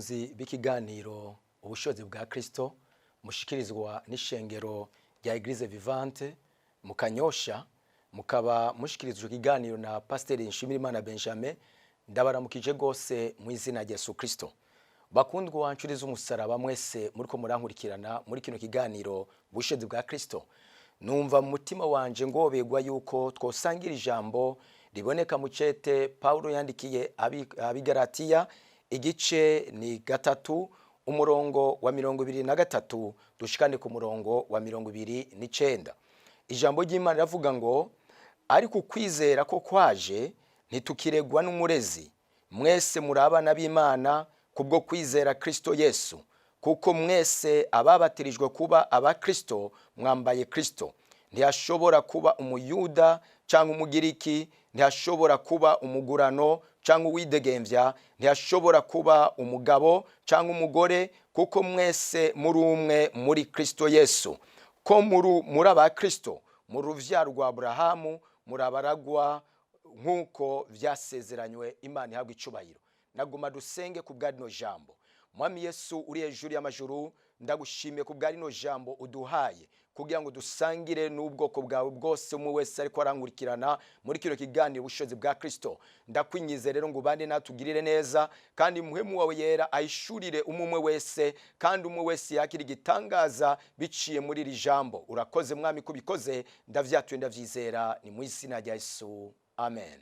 Bakunzi b'ikiganiro Ubushobozi bwa Kristo, mushikirizwa n'ishengero rya Eglise Vivante mu Kanyosha, mukaba mushikirizwa ikiganiro na Pasiteri Nshimirimana Benjamin, ndabaramukije rwose mu izina rya Yesu Kristo. Bakundwa nshuti z'umusaraba mwese muriko murankurikirana muri kino kiganiro Ubushobozi bwa Kristo, numva mu mutima wanje ngobegwa yuko twosangira ijambo riboneka mu cete Paulo yandikiye Abigaratiya, igice ni 3, umurongo wa 23 dushikane ku murongo wa 29. Ijambo ry'Imana riravuga ngo: "Ariko ukwizera ko kwaje, ntitukiregwa n'umurezi. Mwese muri abana b'Imana kubwo kwizera Kristo Yesu, kuko mwese ababatirijwe kuba aba Kristo mwambaye Kristo. Ntiyashobora kuba Umuyuda cyangwa Umugiriki, ntiyashobora kuba umugurano cyangwa uwidegembya, ntiyashobora kuba umugabo cyangwa umugore, kuko mwese muri umwe muri Kristo Yesu. Ko muri aba Kristo, mu ruvyaro rwa Aburahamu, muri abaragwa nk'uko vyasezeranywe." Imana ihabwa icubahiro. Naguma dusenge ku bwa rino jambo. Mwami Yesu uri hejuru y'amajuru, ndagushimiye ku bwa rino jambo uduhaye kugira ngo dusangire n'ubwoko bwawe bwose, umwe wese ariko arankurikirana muri kino kiganiro Ubushobozi bwa Kristo. Ndakwinyize rero ngo ubane natugirire neza, kandi Muhemu wawe Yera ayishurire umwe umwe wese, kandi umwe wese yakira igitangaza biciye muri iri jambo. Urakoze Mwami kubikoze, ndavyatuye ndavyizera, ni mu izina rya Yesu, amen.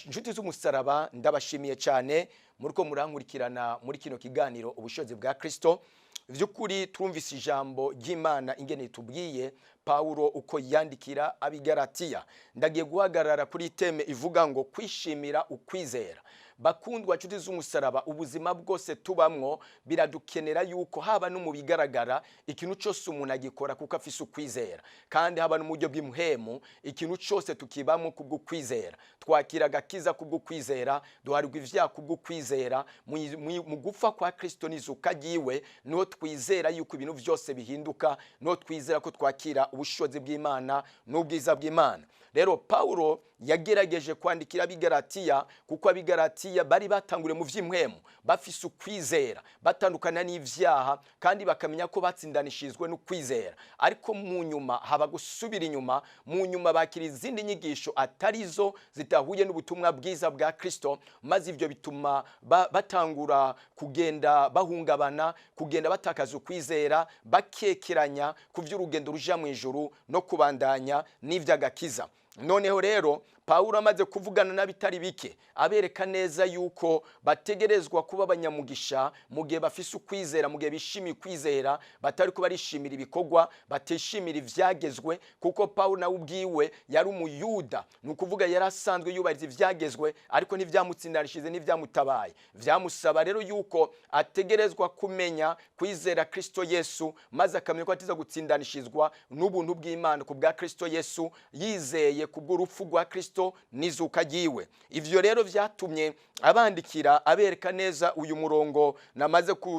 Inshuti z'umusaraba, ndabashimiye cyane muriko murankurikirana muri kino kiganiro Ubushobozi bwa Kristo. By'ukuri twumvise ijambo ry'Imana ingene ritubwiye, Pawulo uko yandikira Abigaratiya. Ndagiye guhagarara kuri thème ivuga ngo kwishimira ukwizera. Bakundwa nshuti z'umusaraba, ubuzima bwose tubamwo biradukenera yuko haba no mu bigaragara, ikintu cyose umuntu agikora kuko afise ukwizera, kandi haba no mu buryo bw'imuhemu, ikintu cyose tukibamo kubw'ukwizera. Twakira agakiza kubw'ukwizera, duharirwa ivyaha kubw'ukwizera. Mu gupfa kwa Kristo n'izuka ryiwe niho twizera yuko ibintu byose bihinduka, niho twizera ko twakira ubushobozi bw'Imana n'ubwiza bw'Imana. Rero Paulo yagerageje kwandikira Abigaratiya kuko Abigaratiya bari batanguriye mu vy'impwemu, bafise ukwizera, batandukana n'ivyaha, kandi bakamenya ko batsindanishirizwe n'ukwizera. Ariko mu nyuma haba gusubira inyuma, mu nyuma bakira izindi nyigisho atarizo, zidahuye n'ubutumwa bwiza bwa Kristo, maze ivyo bituma batangura kugenda bahungabana, kugenda batakaza ukwizera, bakekeranya ku vy'urugendo ruja mu ijuru no kubandanya n'ivy'agakiza. Noneho rero Pawulo amaze kuvugana n'abitari bike, abereka neza yuko bategerezwa kuba abanyamugisha mu gihe bafise ukwizera, mu gihe bishimiye ukwizera, batari ko barishimira ibikorwa, batishimira ivyagezwe, kuko Pawulo nawe ubwiwe yari Umuyuda, ni ukuvuga yari asanzwe yubahiriza ivyagezwe, ariko ntivyamutsindanishije, ntivyamutabaye. Vyamusaba rero yuko ategerezwa kumenya kwizera Kristo Yesu, maze akamenya ko atiza gutsindanishizwa n'ubuntu bw'Imana ku bwa Kristo Yesu, yizeye kubw'urupfu rwa Kristo n'izuka ryiwe. Ivyo rero vyatumye abandikira, abereka neza uyu murongo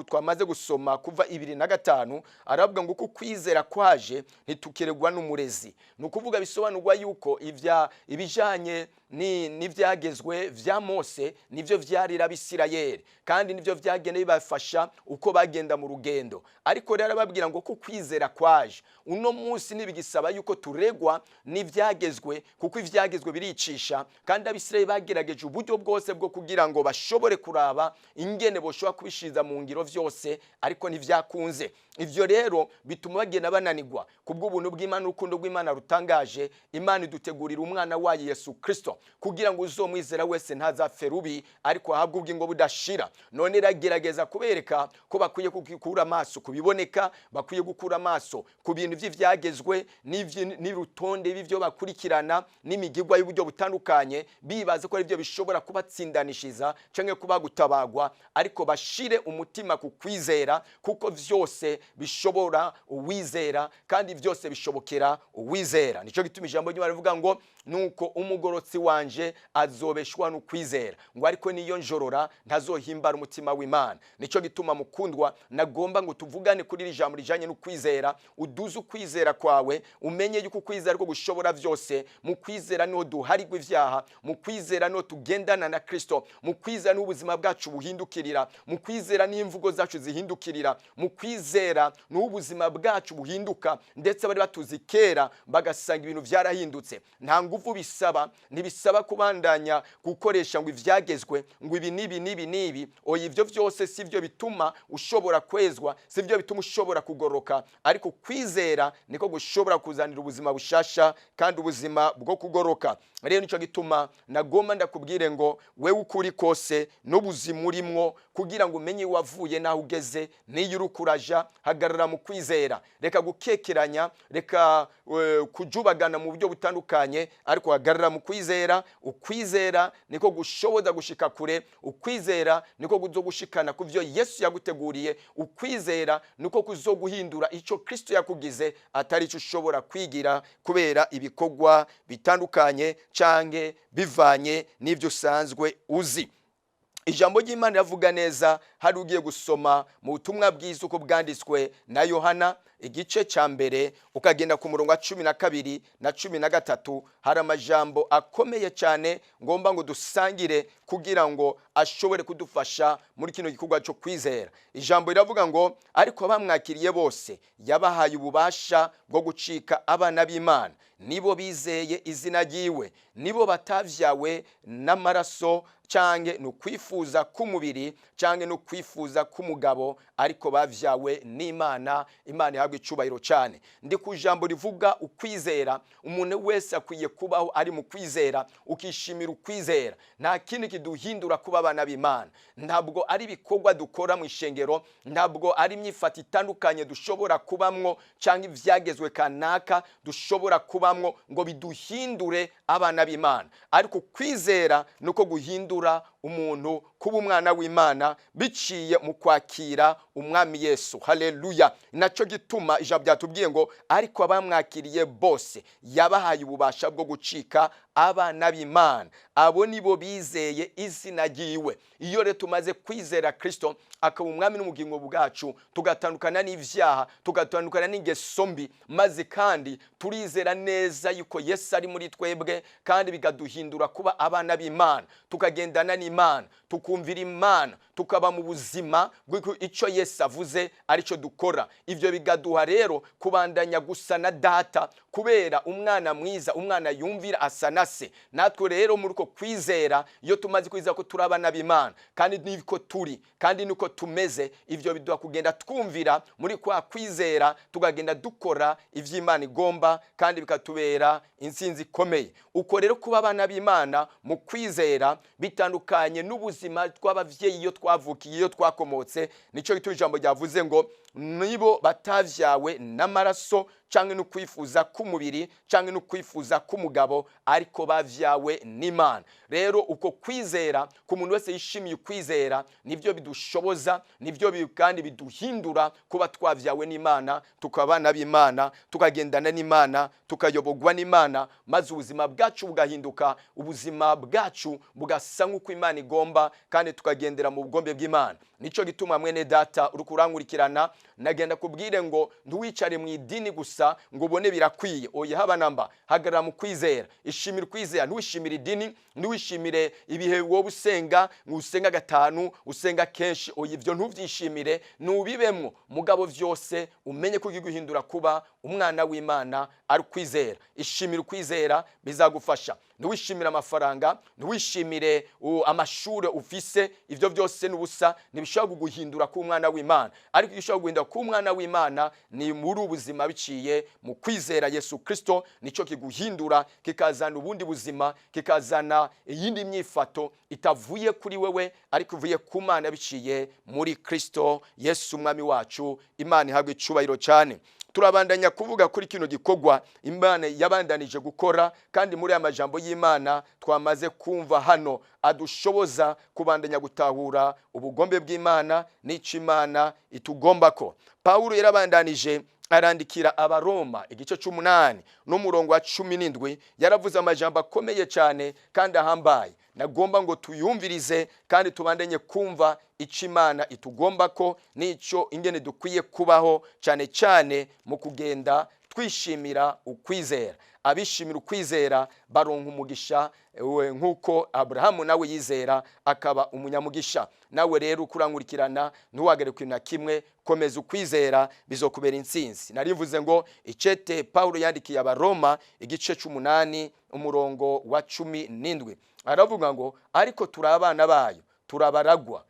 twamaze gusoma kuva 25. Aravuga ngo uko kwizera kwaje, ntitukiregwa n'umurezi. Ni ukuvuga bisobanurwa yuko ibijanye n'ivyagezwe vya Mose nivyo vyarira Abisirayeli, kandi nivyo vyagenda bibafasha uko bagenda mu rugendo. Ariko rero arababwira ngo ko kwizera kwaje, uno munsi ntibigisaba yuko turegwa n'ivyagezwe, kuko ivyagezwe biricisha. Kandi Abisirayeli bagerageje uburyo bwose bwo kugira ngo bashobore kuraba ingene boshobora kubishiza mu ngiro vyose, ariko ntivyakunze. Ivyo rero bituma bagenda bananigwa. Kubw'ubuntu bw'Imana n'urukundo rw'Imana rutangaje, Imana idutegurira umwana wayo Yesu Kristo, kugira ngo uzomwizera wese ntazapfe rubi, ariko ahabwe ubugingo budashira. None iragerageza kubereka ko bakwiye gukura amaso ku biboneka, bakwiye gukura amaso ku bintu vy'ivyagezwe n'urutonde b'ivyo bakurikirana n'imigigwa y'uburyo butandukanye, bibaza ko ari byo bishobora kubatsindanishiza canke kuba gutabagwa, ariko bashire umutima ku kwizera, kuko vyose bishobora uwizera, kandi vyose bishobokera uwizera. Nico gituma ijambo ry'Imana rivuga ngo: "Nuko umugorotsi wanje azobeshwa n'ukwizera," ngo ariko niyo njorora ntazohimbara umutima w'Imana. Nico gituma, mukundwa, nagomba ngo tuvugane kuri iri jambo rijanye n'ukwizera. Uduze ukwizera kwawe, umenye yuko ukwizera ko gushobora vyose. Mu kwizera niho duhabwa duharigwa ivyaha, mu kwizera niho tugendana na Kristo, mu kwizera niho ubuzima bwacu buhindukirira, mu kwizera niho imvugo zacu zihindukirira, mu kwizera niho ubuzima bwacu buhinduka, ndetse bari batuzi kera bagasanga ibintu vyarahindutse. Nta nguvu bisaba, ntibisaba kubandanya gukoresha ngo ivyagezwe, ngo ibi n'ibi n'ibi n'ibi. Oya, ivyo vyose sivyo bituma ushobora kwezwa, sivyo bituma ushobora kugoroka, ariko kwizera niko gushobora kuzanira ubuzima bushasha kandi ubuzima bwo kugoroka. Rero nico gituma nagomba ndakubwire ngo wewe ukuri kose n'ubuzima urimwo, kugira ngo umenye wavuye naho ugeze n'iyo uri kuraja, hagarara mu kwizera. Reka gukekeranya, reka kujubagana mu buryo butandukanye, ariko hagarara mu kwizera. Ukwizera niko gushoboza gushika kure, ukwizera niko kuzogushikana ku byo Yesu yaguteguriye, ukwizera niko kuzoguhindura ico Kristo yakugize, atari ico ushobora kwigira kubera ibikorwa bitandukanye canke bivanye n'ivyo usanzwe uzi. Ijambo ry'Imana riravuga neza. Hari ugiye gusoma mu butumwa bwiza uko bwanditswe na Yohana, igice cya mbere, ukagenda ku murongo wa 12 na 13, hari amajambo akomeye cyane ngomba ngo dusangire kugira ngo ashobore kudufasha muri kino gikorwa cyo kwizera. Ijambo riravuga ngo: "Ariko abamwakiriye bose yabahaye ububasha bwo gucika abana b'Imana, nibo bizeye izina ryiwe, nibo batavyawe n'amaraso canke ni ukwifuza k'umubiri canke no kwifuza k'umugabo, ariko bavyawe n'Imana." Imana ihabwa icubahiro cyane. Ndi ku ijambo rivuga ukwizera. Umuntu wese akwiye kubaho ari mu kwizera, ukishimira ukwizera. Nta kindi kiduhindura kuba abana b'Imana. Ntabwo ari ibikorwa dukora mu ishengero, ntabwo ari imyifato itandukanye dushobora kubamwo cyangwa ivyagezwe kanaka dushobora kubamwo ngo biduhindure abana b'Imana, ariko kwizera nuko guhindura umuntu kuba umwana w'Imana biciye mu kwakira Umwami Yesu. Haleluya! Nacyo gituma ijambo ryatubwiye ngo: "Ariko abamwakiriye bose yabahaye ububasha bwo gucika abana b'Imana, abo nibo bizeye izina ryiwe." Iyo rero tumaze kwizera Kristo akaba umwami n'ubugingo bwacu, tugatandukana n'ivyaha, tugatandukana n'ingeso mbi, maze kandi turizera neza yuko Yesu ari muri twebwe, kandi bikaduhindura kuba abana b'Imana, tukagendana n'Imana, tukumvira Imana, tukaba mu buzima bw'uko icyo Yesu avuze aricyo dukora. Ivyo bigaduha rero kubandanya gusa na Data, kubera umwana mwiza, umwana yumvira asa na se. Natwe rero muri uko kwizera, iyo tumaze kwizera ko turi abana b'Imana, kandi niko turi kandi niko tumeze, ivyo biduha kugenda twumvira muri kwa kwizera, tukagenda dukora ivy'Imana igomba, kandi bikatubera intsinzi ikomeye. Uko rero kuba abana b'Imana mu kwizera bitandukanye n'ubuzima tw'abavyeyi, iyo twavukiye, iyo twakomotse. Nico gituma ijambo ryavuze ngo: "Nibo batavyawe n'amaraso canke no kwifuza k'umubiri canke no kwifuza k'umugabo, ariko bavyawe n'Imana." Rero uko kwizera, ku muntu wese yishimiye ukwizera, nivyo bidushoboza, nivyo kandi biduhindura kuba twavyawe n'Imana, tukaba abana b'Imana, tukagendana n'Imana, tukayobogwa n'Imana, maze ubuzima bwacu bugahinduka, ubuzima bwacu bugasa nk'uko Imana igomba, kandi tukagendera mu bugombe bw'Imana. Nico gituma, mwene Data uri kurankurikirana, nagenda kubwire ngo ntiwicare mu idini gusa ngo ubone birakwiye. Oya, haba namba. Hagarara mu kwizera, ishimire ukwizera, ntiwishimire idini, ntiwishimire ibihe wowe usenga, ngo usenga gatanu, usenga kenshi. Oya, ivyo ntuvyishimire, nubibemwo, mugabo vyose umenye ko guhindura kuba umwana w'Imana ari ukwizera. Ishimire ukwizera, bizagufasha. Ntiwishimire amafaranga, ntiwishimire amashuri ufise, ivyo byose n'ubusa, ntibishobora kuguhindura kuba umwana w'Imana. Ariko igishobora guhindura kuba umwana w'Imana ni muri ubuzima biciye mu kwizera Yesu Kristo. Nicyo kiguhindura, kikazana ubundi buzima, kikazana iyindi myifato itavuye kuri wewe, ariko ivuye ku Mana biciye muri Kristo Yesu Umwami wacu. Imana ihabwa icubahiro cyane. Turabandanya kuvuga kuri kino gikorwa Imana yabandanije gukora, kandi muri aya majambo y'Imana twamaze kumva hano adushoboza kubandanya gutahura ubugombe bw'Imana n'icyo Imana itugombako. Pawulo yarabandanije arandikira Abaroma igice c'umunani n'umurongo wa 17. Yaravuze amajambo akomeye cyane kandi ahambaye, nagomba ngo tuyumvirize kandi tubandanye kumva icyo Imana itugomba ko n'icyo ingene dukwiye kubaho, cyane cyane mu kugenda Twishimira ukwizera. Abishimira ukwizera baronka umugisha, nk'uko Aburahamu nawe yizera akaba umunyamugisha. Nawe rero ukurankurikirana, ntuwagere ku na kimwe, komeza ukwizera, bizokubera intsinzi. Narivuze ngo icete Paulo yandikiye Abaroma, igice c'umunani, umurongo wa 17, aravuga ngo: "Ariko turi abana bayo, turabaragwa,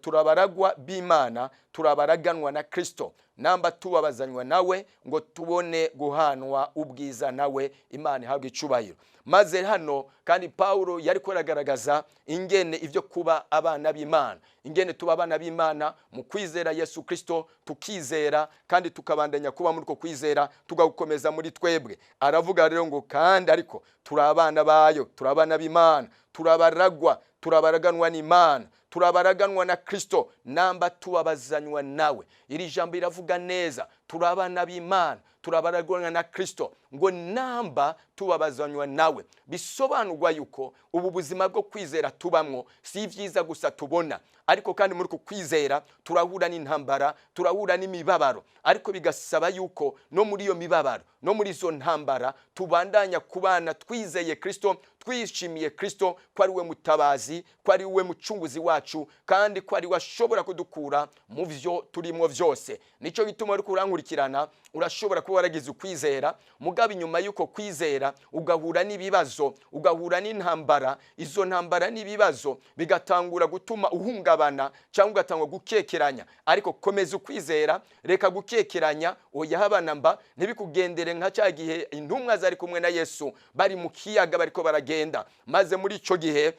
turabaragwa b'Imana, turabaraganwa na Kristo, namba tubabazanywa nawe, ngo tubone guhanwa ubwiza nawe." Imana ihabwa icubahiro. Maze hano kandi Paulo yari aragaragaza ingene ibyo kuba abana b'Imana, ingene tuba abana b'Imana mu kwizera Yesu Kristo, tukizera kandi tukabandanya kuba muri uko kwizera, tugakomeza muri twebwe. Aravuga rero ngo: "Kandi ariko turi abana bayo, turi abana b'Imana, turabaragwa, turabaraganwa n'Imana, turabaraganwa na Kristo, namba tubabazanywa nawe." Iri jambo riravuga neza: turi abana b'Imana, turabaraganwa na Kristo, ngo namba tubabazanywa nawe. Bisobanurwa yuko ubu buzima bwo kwizera tubamwo si ibyiza gusa tubona, ariko kandi muri uku kwizera turahura n'intambara, turahura n'imibabaro, ariko bigasaba yuko no muri iyo mibabaro, no muri izo ntambara, tubandanya kubana twizeye Kristo, twishimiye Kristo ko ari we mutabazi, ko ari we mucunguzi wacu, kandi ko ari we ashobora kudukura mu byo turimo byose. Nicyo gituma uri kurankurikirana, urashobora kuba waragize ukwizera, mugabo inyuma y'uko kwizera ugahura n'ibibazo, ugahura n'intambara. Izo ntambara n'ibibazo bigatangura gutuma uhungabana cyangwa ugatangura gukekeranya. Ariko komeza ukwizera, reka gukekeranya, oya, habana mba. Ntibikugendere nka cya gihe intumwa zari kumwe na Yesu, bari mu kiyaga, bariko baragenda, maze muri icyo gihe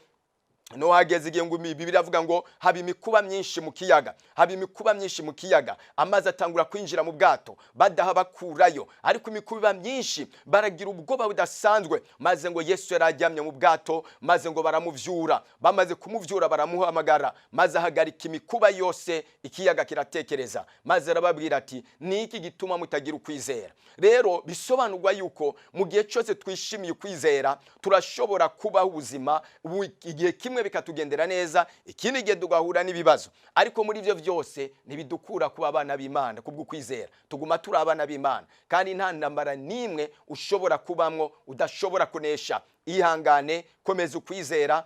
no hageze igihe ngo Bibiliya avuga ngo haba imikuba myinshi mu kiyaga, haba imikuba myinshi mu kiyaga, amazi atangura kwinjira mu bwato, badaha bakurayo, ariko imikuba iba myinshi, baragira ubwoba budasanzwe. Maze ngo Yesu yari aryamye mu bwato, maze ngo baramuvyura. Bamaze kumuvyura, baramuhamagara, maze ahagarika imikuba yose, ikiyaga kiratekereza, maze arababwira ati: "Ni iki gituma mutagira ukwizera?" Rero bisobanurwa yuko mu gihe cyose twishimiye ukwizera, turashobora kubaho ubuzima igihe kimwe bikatugendera neza, ikindi gihe tugahura n'ibibazo, ariko muri ibyo byose ntibidukura kuba abana b'Imana. Kubwo kwizera tuguma turi abana b'Imana, kandi nta ntambara n'imwe ushobora kubamwo udashobora kunesha. Ihangane, komeza ukwizera,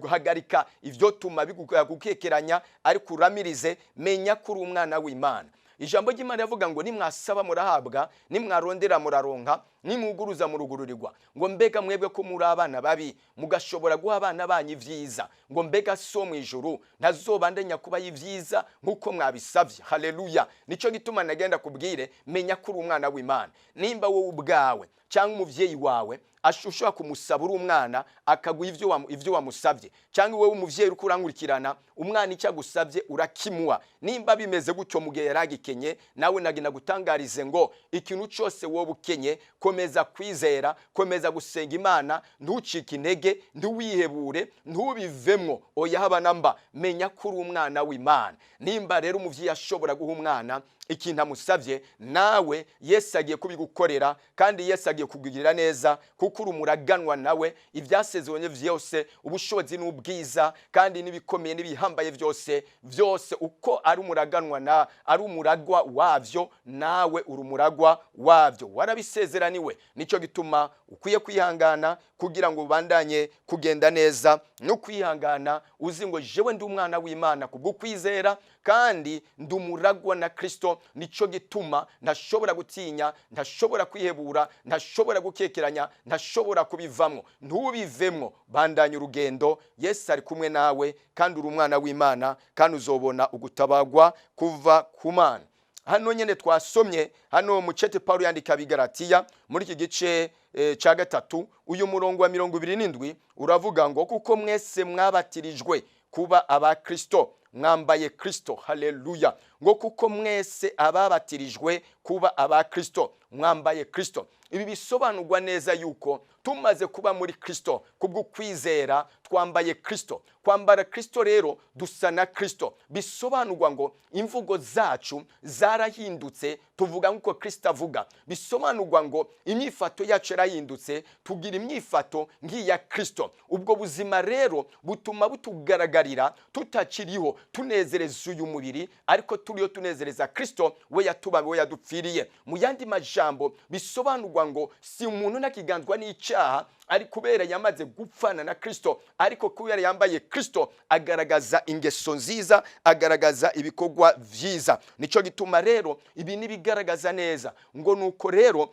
hagarika ibyo tuma bigukekeranya, ariko uramirize. Menya ko uri umwana w'Imana. Ijambo ry'Imana rivuga ngo: "Nimwasaba murahabwa, nimwarondera muraronka, nimuguruza murugururirwa." Ngo mbega mwebwe ko muri abana babi, mugashobora guha abana banyu ibyiza, ngo mbega So mu ijuru ntazobandanya kubaha ibyiza nk'uko mwabisabye? Haleluya! Nicyo gituma nagenda kubwire: menya ko uri umwana w'Imana. Nimba wowe ubwawe cyangwa umubyeyi wawe ushobora kumusaba uri umwana akaguha ibyo wamusabye, cyangwa wowe umuvyeyi uriko urankurikirana, umwana icyo agusabye urakimuha, nimba bimeze gutyo mu gihe yaragikenye, nawe nagenda gutangarize ngo ikintu cyose wowe ukenye, komeza kwizera, komeza gusenga Imana, ntucike intege, ntiwihebure, ntubivemwo, oya, haba namba. Menya ko uri umwana w'Imana. Nimba rero umuvyeyi ashobora guha umwana ikintu amusabye, nawe Yesu agiye kubigukorera, kandi Yesu agiye kugirira neza, kuko uri umuraganwa nawe. Ibyasezeranye byose, ubushobozi n'ubwiza kandi n'ibikomeye n'ibihambaye byose byose, uko ari umuraganwa na ari umuragwa wabyo, nawe uri umuragwa wabyo, warabisezeraniwe. Nicyo gituma ukwiye kwihangana kugira ngo ubandanye kugenda neza no kwihangana, uzi ngo: "Jewe ndi umwana w'Imana kubwo kwizera, kandi ndi umuragwa na Kristo. Nicyo gituma ntashobora gutinya, ntashobora kwihebura, ntashobora gukekeranya, ntashobora kubivamwo." Ntubivemwo, bandanya urugendo, Yesu ari kumwe nawe, kandi uri umwana w'Imana, kandi uzobona ugutabagwa kuva ku Mana. Hano nyine twasomye hano mu cete Paulo yandika Abigaratiya, muri iki gice cya gatatu, uyu murongo wa 27 uravuga ngo: "Kuko mwese mwabatirijwe kuba aba Kristo, mwambaye Kristo." Haleluya! Ngo: "Kuko mwese ababatirijwe kuba aba Kristo, mwambaye Kristo." Ibi bisobanurwa neza yuko tumaze kuba muri Kristo kubwo kwizera, twambaye Kristo. Kwambara Kristo rero, dusa na Kristo. Bisobanurwa ngo imvugo zacu zarahindutse, tuvuga nk'uko Kristo avuga. Bisobanurwa ngo imyifato yacu yarahindutse, tugira imyifato nk'iya Kristo. Ubwo buzima rero butuma butugaragarira tutakiriho. Turiho tunezereza uyu mubiri, ariko turiho tunezereza Kristo, we yatubambiwe, we yadupfiriye. Mu yandi majambo bisobanurwa ngo si umuntu ntakiganzwa n'icyaha, ari kubera yamaze gupfana na Kristo, ariko kubera yambaye Kristo agaragaza ingeso nziza, agaragaza ibikorwa vyiza. Nico gituma rero ibi nibigaragaza neza ngo nuko rero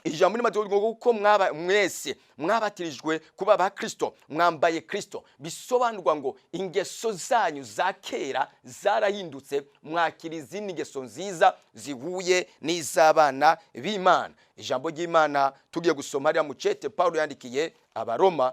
ijambo rimaze kuvuga ngo kuko mwaba mwese mwabatirijwe kuba ba Kristo, mwambaye Kristo. Bisobanurwa ngo ingeso zanyu za kera zarahindutse, mwakira izindi ngeso nziza zihuye n'iz'abana b'Imana. Ijambo ry'Imana tugiye gusoma hariya mu cete Paulo yandikiye Abaroma,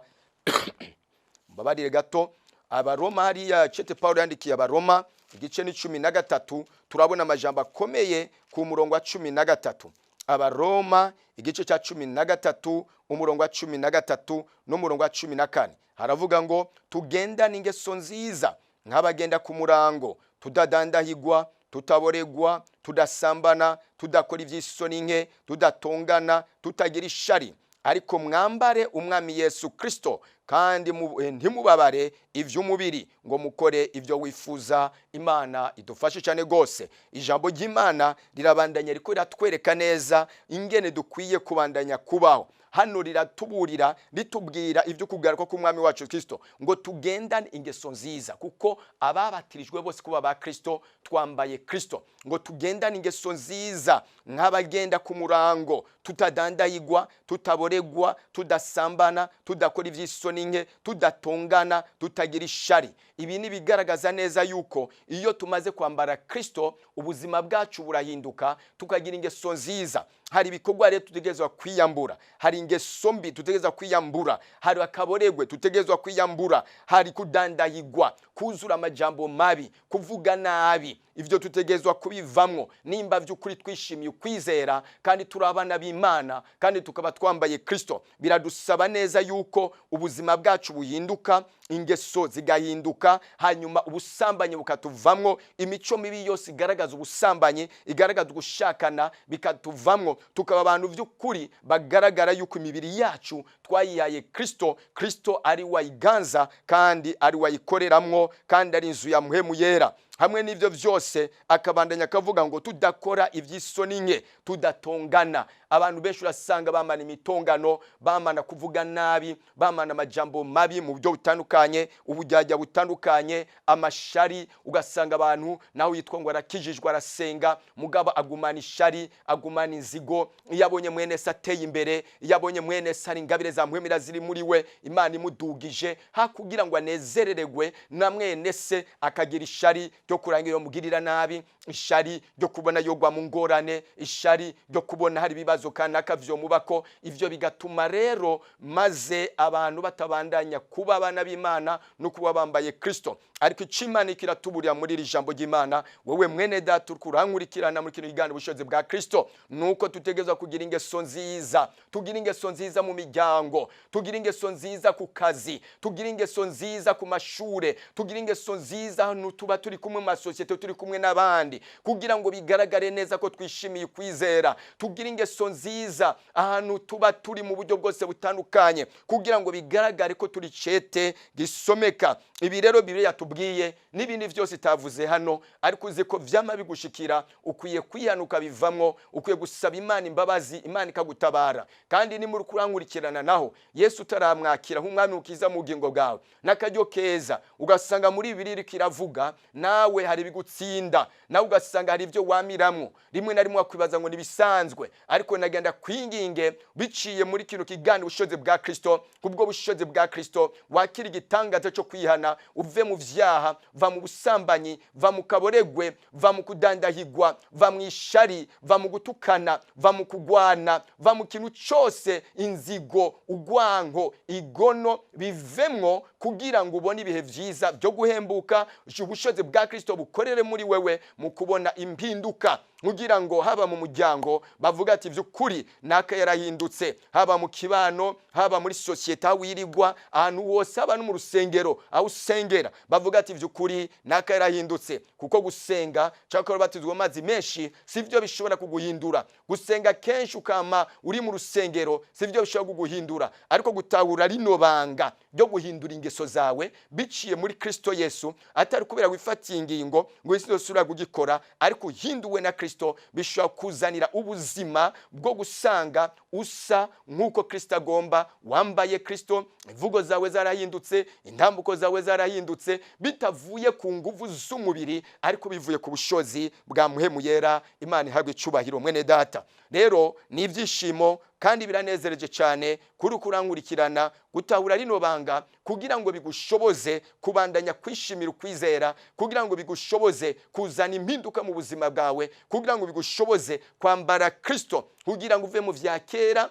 mbabarire gato, Abaroma, hariya cete Paulo yandikiye Abaroma igice ni 13, turabona amajambo akomeye ku murongo wa 13. Abaroma igice cya 13, umurongo wa 13 n'umurongo wa 14, haravuga ngo tugendane ingeso nziza nk'abagenda ku murango, tudadandahigwa, tutaboregwa, tudasambana, tudakora iby'isoni nke, tudatongana, tutagira ishari, ariko mwambare Umwami Yesu Kristo, kandi ntimubabare iby'umubiri ngo mukore ibyo wifuza. Imana idufashe cyane rwose. Ijambo ry'Imana rirabandanya riko riratwereka neza ingene dukwiye kubandanya kubaho. Hano riratuburira, ritubwira ibyo kugaruka k'Umwami wacu Kristo, ngo tugendane ingeso nziza, kuko ababatirijwe bose kuba ba Kristo twambaye Kristo, ngo tugendane ingeso nziza nk'abagenda ku murango, tutadandayigwa, tutaboregwa, tudasambana, tudakora iby'isoni nke, tudatongana, tutagira ishari. Ibi ni bigaragaza neza yuko iyo tumaze kwambara Kristo ubuzima bwacu burahinduka, tukagira ingeso nziza. Hari ibikorwa rero tutegerezwa kwiyambura, hari ingeso mbi tutegerezwa kwiyambura, hari akaboregwe tutegerezwa kwiyambura, hari kudandahigwa, kuzura amajambo mabi, kuvuga nabi. Ibyo tutegerezwa kubivamwo nimba by'ukuri twishimiye ukwizera kandi turi abana b'Imana kandi tukaba twambaye Kristo. Biradusaba neza yuko ubuzima bwacu buhinduka, ingeso zigahinduka, hanyuma ubusambanyi bukatuvamwo, imico mibi yose igaragaza ubusambanyi, igaragaza gushakana bikatuvamwo, tukaba abantu by'ukuri bagaragara yuko imibiri yacu twayihaye Kristo, Kristo ari wayiganza kandi ari wayikoreramwo kandi ari inzu ya Muhemu Yera. Hamwe n'ibyo byose akabandanya akavuga ngo tudakora iby'isoni nke, tudatongana. Abantu benshi urasanga bamana imitongano, bamana kuvuga nabi, bamana amajambo mabi mu buryo butandukanye, ubujyajya butandukanye, amashari. Ugasanga abantu nawe yitwa ngo arakijijwe, arasenga, mugabo agumana ishari, agumana inzigo. Iyo abonye mwene se ateye imbere, iyo abonye mwene se hari ingabire za Muhemera ziri muri we, Imana imudugije, ha kugira ngo anezerererwe na mwene se, akagira ishari ryo kurangira mugirira nabi, ishari ryo kubona yogwa mu ngorane, ishari ryo kubona hari ibibazo kanaka vyomubako. Ivyo bigatuma rero maze abantu batabandanya kuba abana b'Imana no kuba bambaye Kristo. Ariko icyo Imana kiratuburira muri iri jambo ry'Imana, wewe mwene data uriko urankurikirana muri kino kiganiro Ubushobozi bwa Kristo, nuko tutegerezwa kugira ingeso nziza. Tugira ingeso nziza mu miryango, tugira ingeso nziza ku kazi, tugira ingeso nziza ku mashure, tugira ingeso nziza ahantu tuba turi kumwe mu masosiyete, turi kumwe n'abandi, kugira ngo bigaragare neza ko twishimiye ukwizera. Tugira ingeso nziza ahantu tuba turi mu buryo bwose butandukanye, kugira ngo bigaragare ko turi cete gisomeka. Ibi rero Bibiliya yatubwiye n'ibindi byose itavuze hano, ariko uzi ko vyama bigushikira, ukwiye kwihanuka bivamwo, ukwiye gusaba Imana imbabazi, Imana ikagutabara. Kandi ni muri kurankurikirana naho Yesu utaramwakira nk'umwami ukiza mu bugingo bwawe, n'akaryo keza ugasanga muri Bibiliya iriko iravuga, nawe hari ibigutsinda, nawe ugasanga hari ibyo wamiramwo, rimwe na rimwe wakwibaza ngo nibisanzwe, ariko nagenda kwinginge biciye muri kino kiganiro Ubushobozi bwa Kristo, kubwo bushobozi bwa Kristo wakira igitangaza cyo kwihana, uve mu vyaha, va mu busambanyi, va mu kaboregwe, va mu kudandahigwa, va mu ishari, va mu gutukana, va mu kugwana, va mu kintu cyose, inzigo, ugwanko, igono, bivemwo kugira ngo ubone ibihe vyiza byo guhembuka, ubushobozi bwa Kristo bukorere muri wewe mu kubona impinduka. Kugira ngo haba mu muryango bavuga ati: "By'ukuri naka yarahindutse." Haba mu kibano, haba muri sosiyete aho wirigwa, ahantu hose, haba no mu rusengero aho usengera, bavuga ati: "By'ukuri naka yarahindutse." Kuko gusenga cyangwa kubatizwa amazi menshi si byo bishobora kuguhindura. Gusenga kenshi ukama uri mu rusengero si byo bishobora kuguhindura, ariko gutahura rino banga ryo guhindura ingeso zawe biciye muri Kristo Yesu, atari kubera wifatiye ingingo ngo isi yose uriya kugikora, ariko uhinduwe na Kristo, bishobora kuzanira ubuzima bwo gusanga usa nk'uko Kristo agomba, wambaye Kristo, imvugo zawe zarahindutse, intambuko zawe zarahindutse, bitavuye ku nguvu z'umubiri ariko bivuye ku bushozi bwa Mpwemu Yera. Imana ihabwa icubahiro. Mwene data, rero ni ibyishimo kandi biranezereje cyane kuri kurankurikirana gutahura rino banga, kugira ngo bigushoboze kubandanya kwishimira ukwizera, kugira ngo bigushoboze kuzana impinduka mu buzima bwawe, kugira ngo bigushoboze kwambara Kristo, kugira ngo uve mu vya kera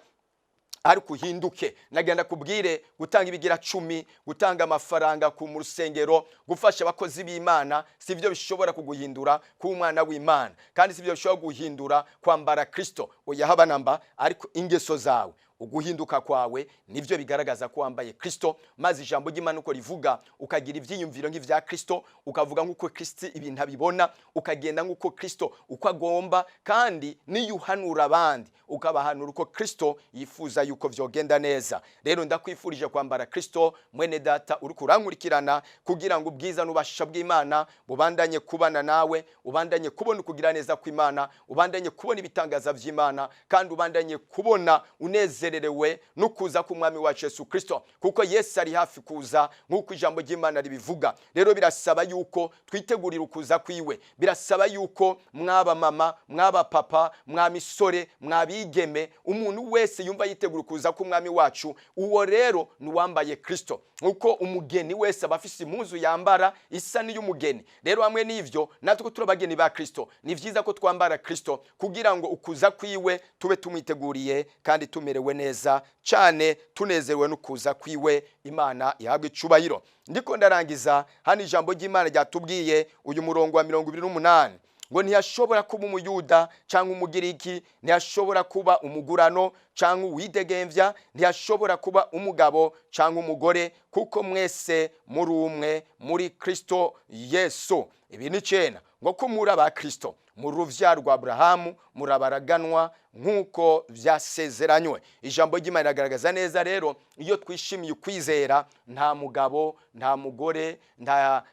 ariko uhinduke. Nagenda kubwire: gutanga ibigira cumi, gutanga amafaranga ku mu rusengero, gufasha abakozi b'Imana, si byo bishobora kuguhindura kuba umwana w'Imana, kandi si byo bishobora guhindura kwambara Kristo, oya, haba namba. Ariko ingeso zawe, uguhinduka kwawe, nibyo bigaragaza ko wambaye Kristo. Maze ijambo ry'Imana uko rivuga, ukagira ibyiyumviro nk'ibya Kristo, ukavuga nk'uko Kristo ibintu abibona, ukagenda nk'uko Kristo uko agomba, kandi niyo uhanura abandi ukabahanura uko Kristo yifuza yuko vyogenda neza. Rero ndakwifurije kwambara Kristo, mwene data uri kurankurikirana, kugira ngo ubwiza n'ububasha bw'Imana bubandanye kubana nawe, ubandanye kubona ukugira neza kw'Imana, ubandanye kubona ibitangaza vy'Imana, kandi ubandanye kubona unezererewe no kuza k'Umwami wacu Yesu Kristo, kuko Yesu ari hafi kuza nk'uko ijambo ry'Imana ribivuga. Rero birasaba yuko twitegurira ukuza kwiwe. Birasaba yuko mwaba mama, mwaba papa, mwa misore, mwabigeme, umuntu wese yumva yitegura ukuza k'Umwami wacu, uwo rero ni uwambaye Kristo. Nkuko umugeni wese aba afise impuzu yambara isa n'iy'umugeni, rero hamwe n'ivyo natwe turi abageni ba Kristo, ni vyiza ko twambara Kristo kugira ngo ukuza kwiwe tube tumwiteguriye kandi tumerewe neza cyane, tunezerewe n'ukuza kwiwe. Imana ihabwe icubahiro. Ndiko ndarangiza hano, ijambo ry'Imana ryatubwiye uyu murongo wa 28 ngo: "Ntiyashobora kuba Umuyuda cyangwa Umugiriki, ntiyashobora kuba umugurano cyangwa uwidegemvya, ntiyashobora kuba umugabo cyangwa umugore, kuko mwese muri umwe muri Kristo Yesu." Ibi ni cena ngo ko muri aba Kristo, muri uruvyaro rwa Aburahamu, murabaraganwa nk'uko vyasezeranywe. Ijambo ry'Imana riragaragaza neza rero, iyo twishimiye ukwizera, nta mugabo, nta mugore,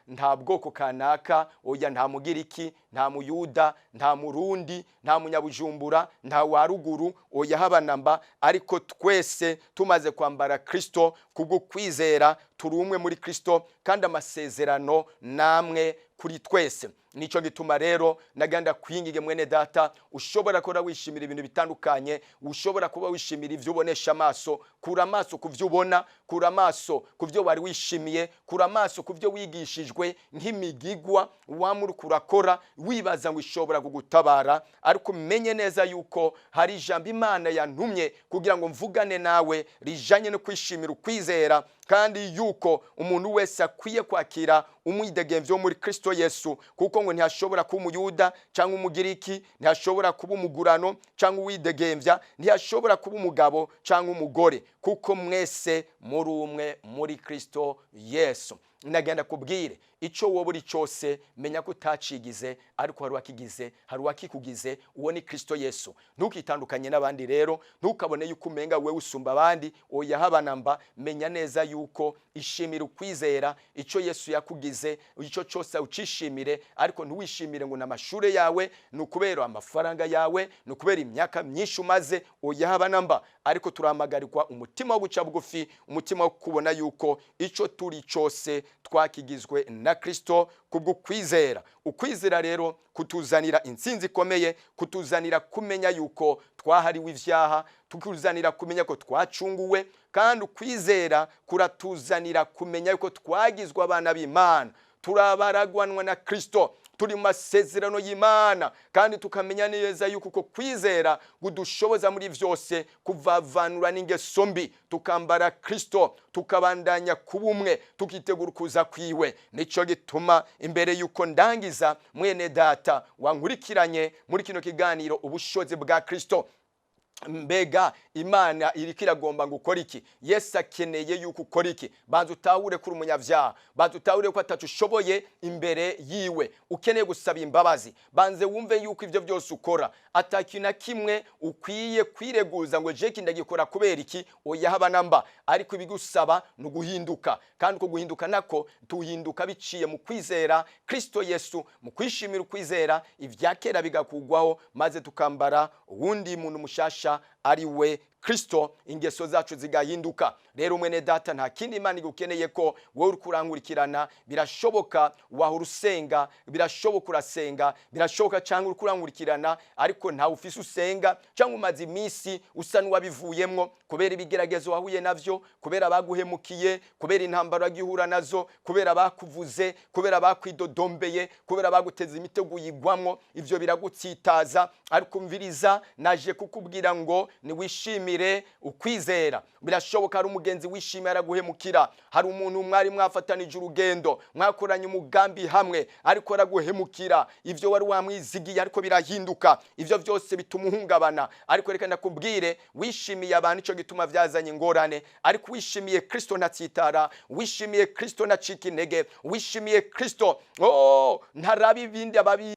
nta bwoko kanaka, oya, nta Mugiriki, nta Muyuda, nta Murundi, nta Munyabujumbura, nta waruguru, oya, haba namba. Ariko twese tumaze kwambara Kristo kubwo kwizera, turi umwe muri Kristo, kandi amasezerano namwe kuri twese. Nico gituma rero naganda kwingige, mwene data ushobora kuba wishimira ibintu bitandukanye, ushobora kuba wishimira ivyo ubonesha amaso, kura amaso ku vyo ubona, kura amaso ku vyo wari wishimiye, kura amaso ku vyo wigishijwe nk'imigigwa wamuri urakora wibaza ngo ishobora kugutabara. Ariko umenye neza yuko hari ijambo Imana yantumye kugira ngo mvugane nawe rijanye no kwishimira ukwizera, kandi yuko umuntu wese akwiye kwakira umwidegemvyo wo muri Kristo Yesu, kuko ngo ntiyashobora kuba Umuyuda cyangwa Umugiriki, ntiyashobora kuba umugurano cyangwa uwidegemvya, ntiyashobora kuba umugabo cyangwa umugore, kuko mwese muri umwe muri Kristo Yesu. Nagenda kubwire: ico wowe uri cyose, menya ko utacigize, ariko hari uwakigize, hari uwakikugize, uwo ni Kristo Yesu. Ntukitandukanye n'abandi rero, ntukabone yuko umenga wewe usumba abandi, oya, haba namba. Menya neza yuko ishimira ukwizera, ico Yesu yakugize, ico cyose ucishimire, ariko ntiwishimire ngo n'amashure yawe, ni ukubera amafaranga yawe, ni ukubera imyaka myinshi umaze, oya, haba namba. Ariko turahamagarirwa umutima wo guca bugufi, umutima wo kubona yuko ico turi cyose twakigizwe na Kristo kubwo kwizera. Ukwizera rero kutuzanira intsinzi ikomeye, kutuzanira kumenya yuko twahariwe ivyaha, tukuzanira kumenya ko twacunguwe, kandi ukwizera kuratuzanira kumenya yuko twagizwe abana b'Imana, turabaragwanwa na Kristo. Turi mu masezerano y'Imana, kandi tukamenya neza yuko uko kwizera kudushoboza muri vyose kuvavanura n'ingeso mbi, tukambara Kristo, tukabandanya kuba umwe, tukitegura ukuza kwiwe. Nico gituma imbere yuko ndangiza, mwene data wankurikiranye muri kino kiganiro Ubushobozi bwa Kristo, mbega Imana iriko iragomba ngo ukore iki? Yesu akeneye yuko ukora iki? Banza utahure kuri umunyabyaha, banza utahure ko atacu ushoboye imbere yiwe, ukeneye gusaba imbabazi. Banze wumve yuko ibyo byose ukora atakintu na kimwe ukwiye kwireguza ngo jeki ndagikora kubera iki, oya, haba namba. Ariko ibigusaba ni uguhinduka, kandi uko guhinduka nako tuhinduka biciye mu kwizera Kristo Yesu, mu kwishimira ukwizera, ibya kera bigakugwaho, maze tukambara uwundi muntu mushasha ari we Kristo, ingeso zacu zigahinduka. Rero mwene data, nta kindi Imana igukeneye ko wowe uri kurankurikirana. Birashoboka wahora usenga, birashoboka urasenga, birashoboka cyangwa uri kurankurikirana ariko ntawe ufise usenga, cyangwa umaze iminsi usa n'uwabivuyemwo kubera ibigeragezo wahuye navyo, kubera baguhemukiye, kubera intambara wagiye uhura nazo, kubera bakuvuze, kubera bakwidodombeye, kubera baguteze imitego uyigwamwo, ivyo biragutsitaza. Ariko umviriza, naje kukubwira ngo niwishimire ukwizera. Birashoboka hari umugenzi wishimiye araguhemukira, hari umuntu mwari mwafatanije urugendo, mwakoranye umugambi hamwe, ariko araguhemukira, ivyo wari wamwizigiye ariko birahinduka, ivyo byose bituma uhungabana. Ariko reka ndakubwire, wishimiye abantu, ico gituma vyazanye ingorane. Ariko wishimiye Kristo ntatsitara, wishimiye Kristo ntacika intege, wishimiye Kristo, oh, ntaraba ibindi ababi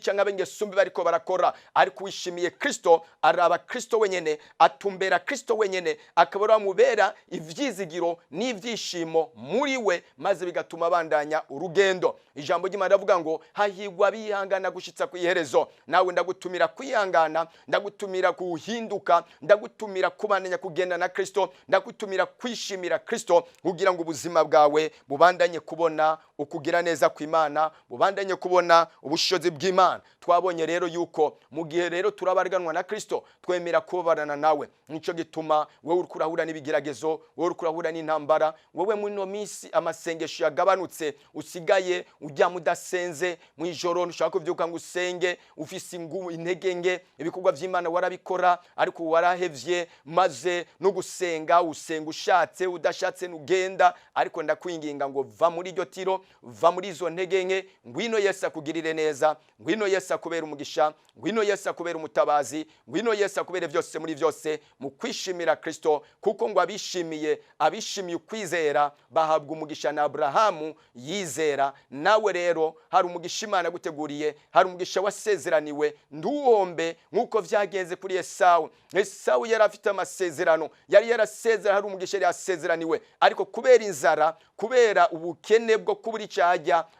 cyangwa ab'ingeso mbi bariko barakora. Ariko wishimiye Kristo araba Kristo wenyene, atumbera Kristo wenyene, akaba ari amubera ivyizigiro n'ivyishimo muri we, maze bigatuma abandanya urugendo. Ijambo ry'Imana rivuga ngo hahigwa bihangana gushitsa ku iherezo. Nawe ndagutumira kwihangana, ndagutumira kuhinduka, ndagutumira kubandanya kugenda na Kristo, ndagutumira kwishimira Kristo, kugira ngo ubuzima bwawe bubandanye kubona ukugira neza kw'Imana, bubandanye kubona ubushobozi bw'Imana. Twabonye rero yuko mu gihe rero turabarganwa na Kristo, twemera kubabarana nawe. Nico gituma wewe uriko urahura n'ibigeragezo, wewe uriko urahura n'intambara, wewe muri ino minsi amasengesho yagabanutse, usigaye uryama udasenze, mu ijoro ntushaka kuvyuka ngo usenge, ufise intege nke, ibikorwa vy'Imana warabikora ariko warahevye, maze no gusenga usenga ushatse, udashatse nugenda. Ariko ndakwinginga ngo va muri iryo tiro, va muri izo ntege nke, ngwino Yesu akugirire neza, ngwino Yesu akubera umugisha, ngwino Yesu akubera umutabazi, ngwino Yesu akubere byose muri byose mu kwishimira Kristo. Kuko ngo abishimiye ukwizera bahabwa umugisha na Abrahamu yizera. Nawe rero hari umugisha Imana yaguteguriye, hari umugisha wasezeraniwe, nduhombe nk'uko vyagenze kuri Esawu. Esawu yari afite amasezerano, yari yarasezera, hari umugisha yari yasezeraniwe, ariko kubera inzara, kubera ubukene bwo kubura icyo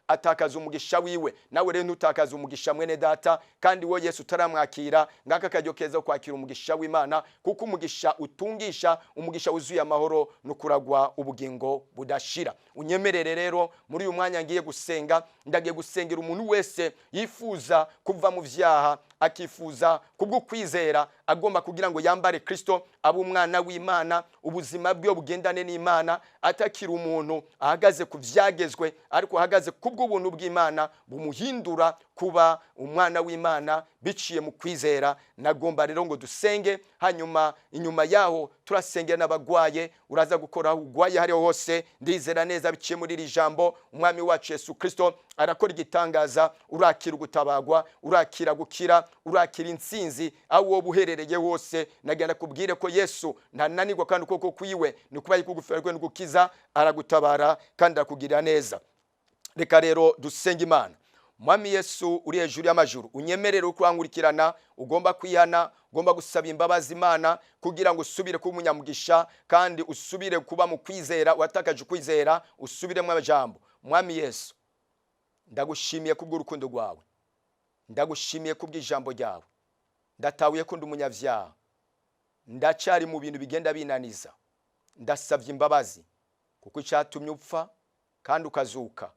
atakaza umugisha wiwe. Nawe rero ntutakaze umugisha mwene data, kandi wowe Yesu utaramwakira, ngaka akaryo keza ko kwakira umugisha w'Imana, kuko umugisha utungisha, umugisha wuzuye amahoro no kuragwa ubugingo budashira. Unyemerere rero muri uyu mwanya ngiye gusenga, ndagiye gusengera umuntu wese yifuza kuva mu vyaha, akifuza kubwo kwizera, agomba kugira ngo yambare Kristo, abe umwana w'Imana, ubuzima bwe bugendane n'Imana, atakira umuntu ahagaze ku vyagezwe, ariko ahagaze kubw'ubuntu bw'Imana bumuhindura kuba umwana w'Imana biciye mu kwizera. Nagomba rero ngo dusenge, hanyuma inyuma yaho turasengera n'abagwaye. Uraza gukora aho ugwaye hariho hose, ndizera neza biciye muri iri jambo Umwami wacu Yesu Kristo arakora igitangaza. Urakira ugutabagwa, urakira gukira, urakira intsinzi aho wowe uherereye hose. Nagenda kubwire ko Yesu ntananirwa, kandi ukuboko kwiwe ni kuba kugufi no gukiza, aragutabara kandi arakugirira neza. Reka rero dusenge Imana. Mwami Yesu uri hejuru y'amajuru, unyemerere ukurangurikirana, ugomba kwihana, ugomba gusaba imbabazi Imana kugira ngo usubire kuba umunyamugisha kandi usubire kuba mu kwizera. Watakaje ukwizera, usubiremo amajambo. Mwami Yesu, ndagushimiye kubw'urukundo rwawe, ndagushimiye kubw'ijambo ryawe. Ndatahuye ko ndi umunyavyaha, ndacyari mu bintu bigenda binaniza. Ndasabye imbabazi kuko icyatumye upfa kandi ukazuka,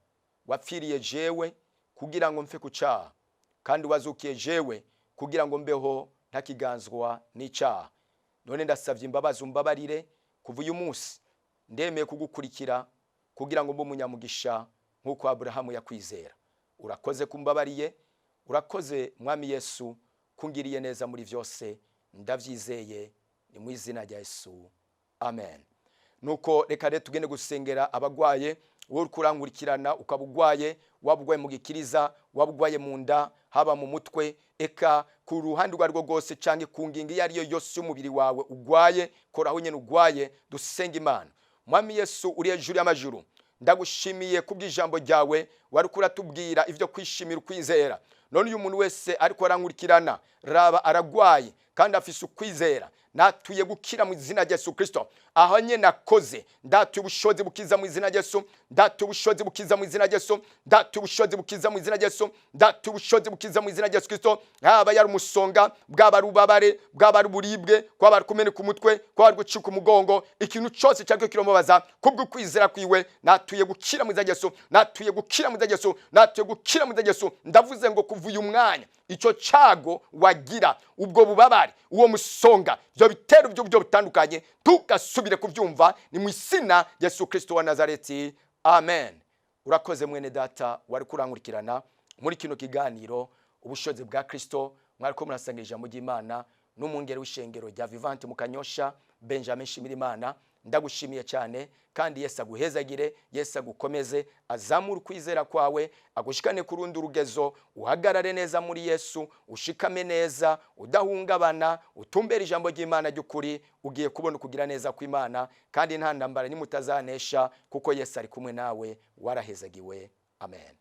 wapfiriye jewe kugira ngo mfe ku cyaha, kandi wazukiye jewe kugira ngo mbeho ntakiganzwa n'icyaha. None ndasabye imbabazi, umbabarire. Kuva uyu munsi ndemeye kugukurikira kugira ngo mbe umunyamugisha nk'uko Aburahamu yakwizera. Urakoze kumbabariye, urakoze Mwami Yesu kungiriye neza muri byose. Ndabyizeye, ni mu izina rya Yesu, amen. Nuko reka rero tugende gusengera abagwaye. Wowe uri kurankurikirana ukaba ugwaye, waba ugwaye mu gikiriza, waba ugwaye mu nda, haba mu mutwe, eka ku ruhande urwo arirwo rwose, cyangwa ku ngingo iyo ari yo yose y'umubiri wawe ugwaye, koraho nyine ugwaye, dusenge Imana. Mwami Yesu uri hejuru y'amajuru, ndagushimiye kubw'ijambo ryawe wari kuratubwira ibyo kwishimira ukwizera. None uyu muntu wese ariko arankurikirana, raba aragwaye kandi afise ukwizera, natuye gukira mu izina rya Yesu Kristo. Aho nyene nakoze, ndatuye ubushobozi bukiza mu izina rya Yesu, ndatuye ubushobozi bukiza mu izina rya Yesu, ndatuye ubushobozi bukiza mu izina rya Yesu, ndatuye ubushobozi bukiza mu izina rya Yesu Kristo. Haba yari umusonga, bwaba ari ububabare, bwaba ari uburibwe, kwaba ari kumeneka umutwe, kwaba ari gucika umugongo, ikintu cyose cyariko kiramubaza, kubwo kwizera kwiwe natuye gukira mu izina rya Yesu, natuye gukira mu izina rya Yesu, natuye gukira mu izina rya Yesu. Ndavuze ngo kuva uyu mwanya icyo cago wagira, ubwo bubabare, uwo musonga, ibyo bitero by'uburyo butandukanye, tugasubire kubyumva, ni mu izina rya Yesu Kristo wa Nazareti, amen. Urakoze mwene data wari kurankurikirana muri kino kiganiro Ubushobozi bwa Kristo. Mwariko murasanga ijambo ry'Imana n'umwungeri w'ishengero rya Vivante mu Kanyosha, Benjamin Shimirimana. Ndagushimiye cyane, kandi Yesu aguhezagire, Yesu agukomeze, azamure ukwizera kwawe, agushikane ku rundi rugezo, uhagarare neza muri Yesu, ushikame neza, udahungabana, utumbere ijambo ry'Imana ry'ukuri. Ugiye kubona ukugira neza kw'Imana, kandi nta ntambara nimutazanesha, kuko Yesu ari kumwe nawe. Warahezagiwe, amen.